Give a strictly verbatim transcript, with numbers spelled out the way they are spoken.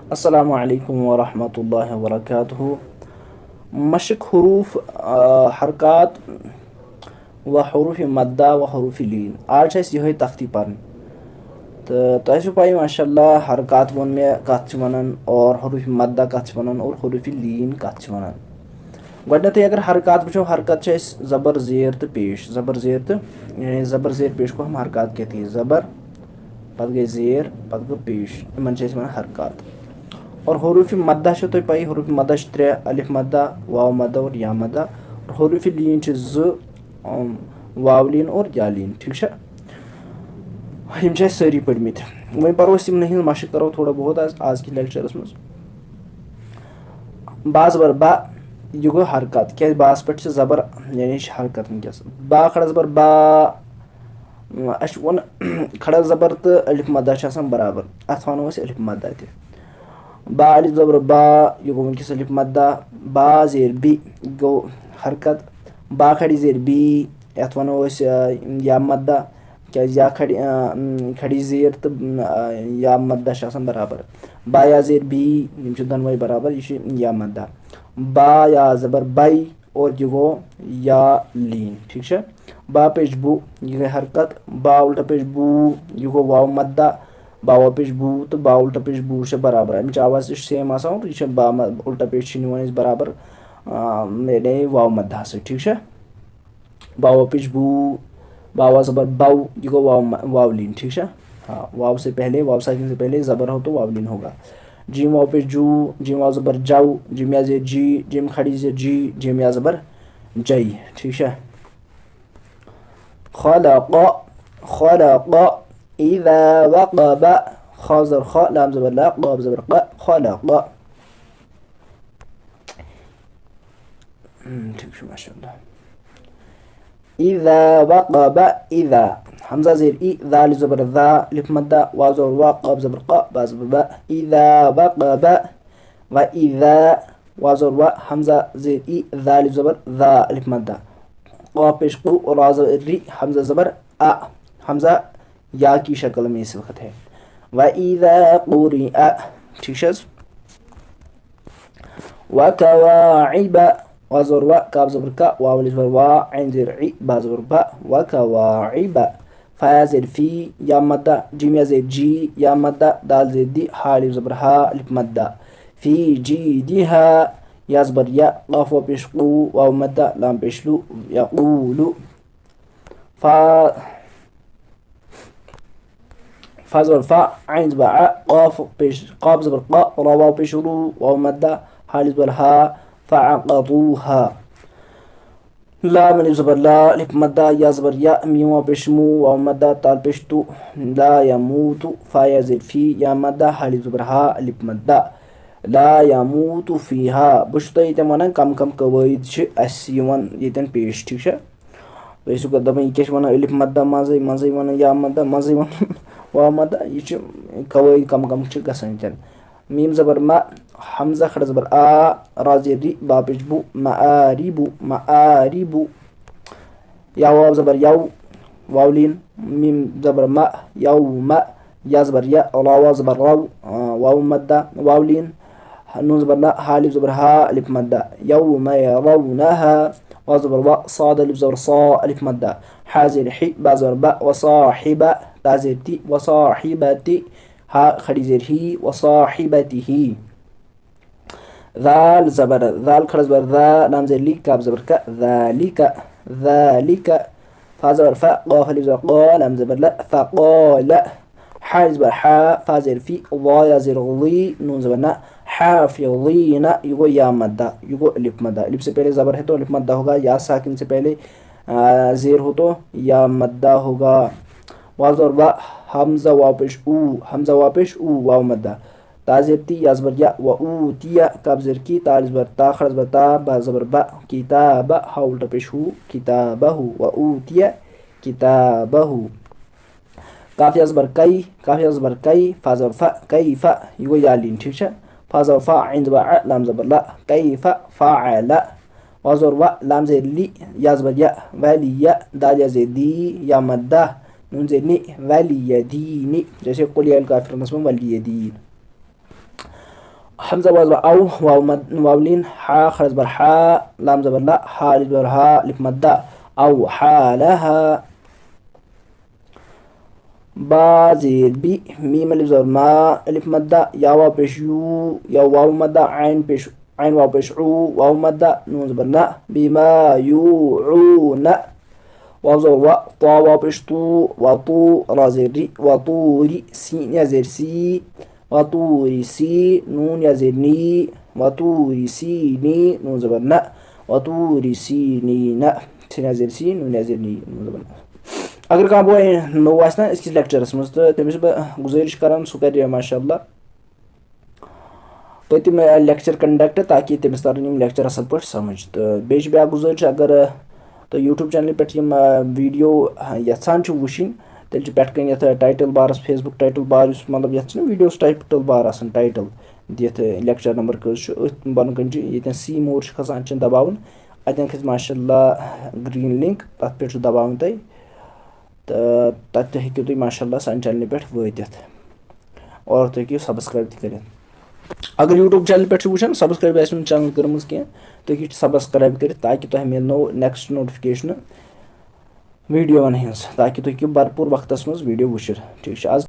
السلام علیکم ورحمۃ اللہ وبرکاتہ۔ مشق حروف، آ، حرکات و حروف مدہ و حروف لین۔ آز چھِ اَسہِ یِہوٚے تختی پَرٕنۍ۔ تہٕ تۄہہِ آسِوٕ پَیی، ماشاء اللہ، حرکات ووٚن مےٚ کَتھ چھِ وَنان، اور حروف مدہ کَتھ چھِ وَنان، اور حروف لین کَتھ چھِ وَنان۔ گۄڈٕنٮ۪تھٕے اگر حرکات وٕچھو، حرکت چھِ اَسہِ زبر زیر تہٕ پیش، زبر زیر تہٕ، یعنی زبر زیر پیش کو ہم حرکات کہتے ہیں، زبر، پَتہٕ گٔے زیر، پَتہٕ گوٚو پیش، یِمَن چھِ أسۍ وَنان حرکات۔ اور حروف مدہ چھو تۄہہِ پَیی، حروف مدہ چھِ ترٛےٚ، الف مدہ، واو مدہ اور یا مدہ۔ اور حروف لین چھِ زٕ، ام، واو لین اور یا لین، ٹھیٖک چھا؟ یِم چھِ اَسہِ سٲری پٔرمٕتۍ۔ وۄنۍ پَرو أسۍ یِمنٕے ہِنٛز مشق، کَرو تھوڑا بہت آز، آز کِس لیکچرَس منٛز۔ با زبر با، یہِ گوٚو حرکت، کیٛازِ باہَس پٮ۪ٹھ چھِ زبر، یعنی یہِ چھِ حرکت وٕنکیٚس۔ با کھڑا زبر با، اَسہِ چھُ ووٚن کھڑا زبر تہٕ الف مدہ چھِ آسان برابر، اَتھ وَنو أسۍ الف مدہ تہِ۔ با الف زبر با، یہِ گوٚو وٕنکیٚس الف مدہ۔ با زیر بی، یہِ گوٚو حرکت۔ با کھڑی زیر بی، یَتھ وَنو أسۍ، آ، یا مدہ، کیٛازِ یا کھڑی، آ، م، کھڑی زیر تہٕ، م، آ، یا مدہ چھِ آسان برابر۔ با یا زیر بی، یِم چھِ دۄنوَے برابر، یہِ چھِ یا مدہ۔ با یا زبر بَے، اور یہِ گوٚو یا لین، ٹھیٖک چھا؟ با پیش بو، یہِ گٔے حرکت۔ با الٹا پیش بو، یہِ گوٚو واو مدہ۔ با واو پیش بو تہٕ با الٹا پیش بو چھِ برابر۔ اَمِچ آواز تہِ چھِ same آسان، اور یہِ چھِ با مد-، الٹا پیش چھِ نِوان أسۍ برابر، آ، یعنی واو مدہ سۭتۍ، ٹھیٖک چھا؟ با واو پیش بو، با واو زبر بو، یہِ گوٚو واو م-، واو لین، ٹھیٖک چھا؟ ہاں، واو سے پہلے، واو ساکن سے پہلے زبر ہو تو واو لین ہوگا۔ جیم واو پیش جو، جیم واو زبر جو، جیم یا زیر جی، جیم کھڑی زیر جی، جیم یا زبر جی، ٹھیٖک چھا؟ خلق، خلق، اذا وقب، خا زبر خا، لام زبر لا، قاف زبر ق، خلق۔ ہم، ٹھیٖک چھُ، ماشاء اللہ۔ اذا وقب، اذا۔ حمزہ زیر ای، ذال زبر ذا، الف مدہ، واو زبر وا، قاف زبر قا، با زبر با۔ اذا وقب، و اذا، واو زبر وا، حمزہ زیر ای، ذال زبر ذا، الف مدہ۔ قاف پیش قو، را زبر ری، حمزہ زبر ا۔ حمزہ یا کی شکل میں اس وقت ہے۔ و اذا قرئ، ٹھیٖک چھِ حظ؟ وكواعب، وا زبر وا، کاف زبر کا، واو الف زبر وا، عین زیر عی، با زبر با، وكواعب۔ فا یا زیر فی، یا مدہ، جیم یا زیر جی، یا مدہ، دال زیر دی، ہا الف زبر ہا، الف مدہ۔ في جيدها، یا زبر یا، قاف واو پیش قو، واو مدہ، لام پیش لو، يقول۔ فا، فا زبر فا، عین زبر ع، قاف پیش، قاف زبر قا، را واو پیش رو، واو مدہ، ہا الف زبر ہا، فعقروها۔ لام الف زبر لا، الف مدہ، یا زبر یا، میم واو پیش مو، واو مدہ، تال پیش تو، لا يموت، فا یا زیر فی، یا مدہ، ہا الف زبر ہا، الف مدہ۔ لا يموت فيها۔ بہٕ چھُس تۄہہِ ییٚتٮ۪ن وَنان، کَم کَم قواعد چھِ اَسہِ یِوان ییٚتٮ۪ن پیش، ٹھیٖک چھا؟ تُہۍ ٲسِو دَپان، یہِ کیٛاہ چھِ وَنان، الف مدہ منٛزٕے، منٛزٕے وَنان یا مدہ، منٛزٕے وَنان واو مدہ، یہِ چھِ قواعد کَم کَم چھِ گژھان ییٚتٮ۪ن۔ میم زبر مہ، حمزہ کھڑا زبر آ، را زیر ری، با پیش بو، مآرب، مآرب۔ یا واو زبر یو، واو لین، میم زبر مہ، یوم، یا زبر یا، را واو زبر رو، آ، واو مدہ، واو لین، نون زبر نہ، ہا الف زبر ہا، الف مدہ۔ يوم يرونها، واو زبر وا، صاد الف زبر صا، الف مدہ۔ ہا زیر ہی، با زبر با، وصاحبہ، تا زیر تی، وصاحبتی، ہا کھڑی زیر ہی، وصاحبته۔ ذال زبر، ذال کھڑا زبر ذا، لام زیر لی، کاف زبر کا، ذالک، ذالک۔ فا زبر فا، قاف الف زبر قا، لام زبر لا، فقال۔ ہا زبر ہا، فا زیر فی، وا یا زیر غی، نون زبر نا، حافظین۔ یہ گو یا مدہ، یہ گو الف مدہ۔ الف سے پہلے زبر ہے تو الف مدہ ہوگا، یا ساکن سے پہلے، آ، زیر ہو تو یا مدہ ہوگا۔ واو زبر وا، حمزہ واو پیش او، حمزہ واو پیش او، واو مدہ۔ تا زیر تی، یا زبر یا، و اوتیہ، کاف زیر کی، تا زبر تا، خا زبر تا، با زبر با، کتابہ، ہا الٹا پیش ہو، کتابہ، و اوتیہ کتابہ۔ کاف یا زبر کئی، کاف یا زبر کئی، فا زبر فا، کیفہ، یہ گو یا لین، ٹھیک چھا؟ فا زبر فا، عین زبر ع، لام زبر لا، کیفہ فعل۔ واو زبر وا، لام زیر لی، یا زبر یا، ولی یا، دال یا زیر دی، یا مدہ، نون زیر نی، ولی دینی، جیسے قل یا الکافرون میں ولی دین۔ ہمزہ واو زبر او، واو مد، واو لین، ہا خڑا زبر ہا، لام زبر لا، ہا الف زبر ہا، الف مد دا، او ہا لہا۔ با زیر بی، میم الف زبر ما، الف مد دا، یا واو پیش یو، یا واو مد دا، عین پیش، عین واو پیش عو، واو مد دا، نون زبر نا، بما یوعون۔ واو زبر وا، طا واو پیش طو، وطو، را زیر ری، وطور سی، یا زیر سی، وطور سی، نون یا زیر نی، وطور سینی، نون زبر نہ، وطور سینین، سین یا زیر سی، نون یا زیر نی، نون زبر نہ۔ اگر کانٛہہ بوے نوٚو آسہِ نا أزکِس لیکچرس منٛز، تہٕ تٔمِس چھُس بہٕ گُزٲرِش کران، سُہ کرِ ماشاء اللہ پٔتِم، ٲں، لیکچر کنڈکٹ، تاکہِ تٔمِس ترن یِم لیکچر اصل پٲٹھۍ سمجھ۔ تہٕ بیٚیہِ چھِ بیٛاکھ گُزٲرِش، اگر تُہۍ یوٗٹیوب چینلہِ پٮ۪ٹھ یِم، ٲں، ویٖڈیو، ٲں، یژھان چھِو وٕچھِنۍ، تیٚلہِ چھِ پٮ۪ٹھ کَنۍ یَتھ، ٲں، ٹایٹل بارس، فیس بُک ٹایٹل بار، یُس مطلب یَتھ چھِنہٕ ویٖڈیوز ٹایٹل بار آسان، ٹایٹل دِتھ، ٲں، لیکچر نمبر کٔژ چھُ، أتھۍ بۄنہٕ کَنۍ چھُ، ییٚتٮ۪ن سی مور چھُ کھسان، اَتھ چھِنہٕ دباوُن، اَتٮ۪ن کھسہِ ماشاء اللہ گرٛیٖن لِنک، تَتھ پٮ۪ٹھ چھُ دباوُن تۄہہِ۔ تہٕ تَتہِ تہِ ہیٚکِو تُہۍ ماشاء اللہ سانہِ چینلہِ پٮ۪ٹھ وٲتِتھ اور تُہۍ ہیٚکِو سبسکرایب تہِ کٔرِتھ۔ اگر یوٗٹیوب چینلہِ پٮ۪ٹھ چھِو وٕچھان، سبسکرایب آسہِ نہٕ چینل کٔرمٕژ کینٛہہ، تُہۍ ہیٚکِو سبسکرایب کٔرِتھ، تاکہِ تۄہہِ مِلنو نیکسٹ نوٹفکیشنہٕ ویٖڈیووَن ہٕنٛز، تاکہِ تُہۍ ہیٚکِو بھرپوٗر وقتَس منٛز ویٖڈیو وٕچھِتھ۔ ٹھیٖک چھُ، آز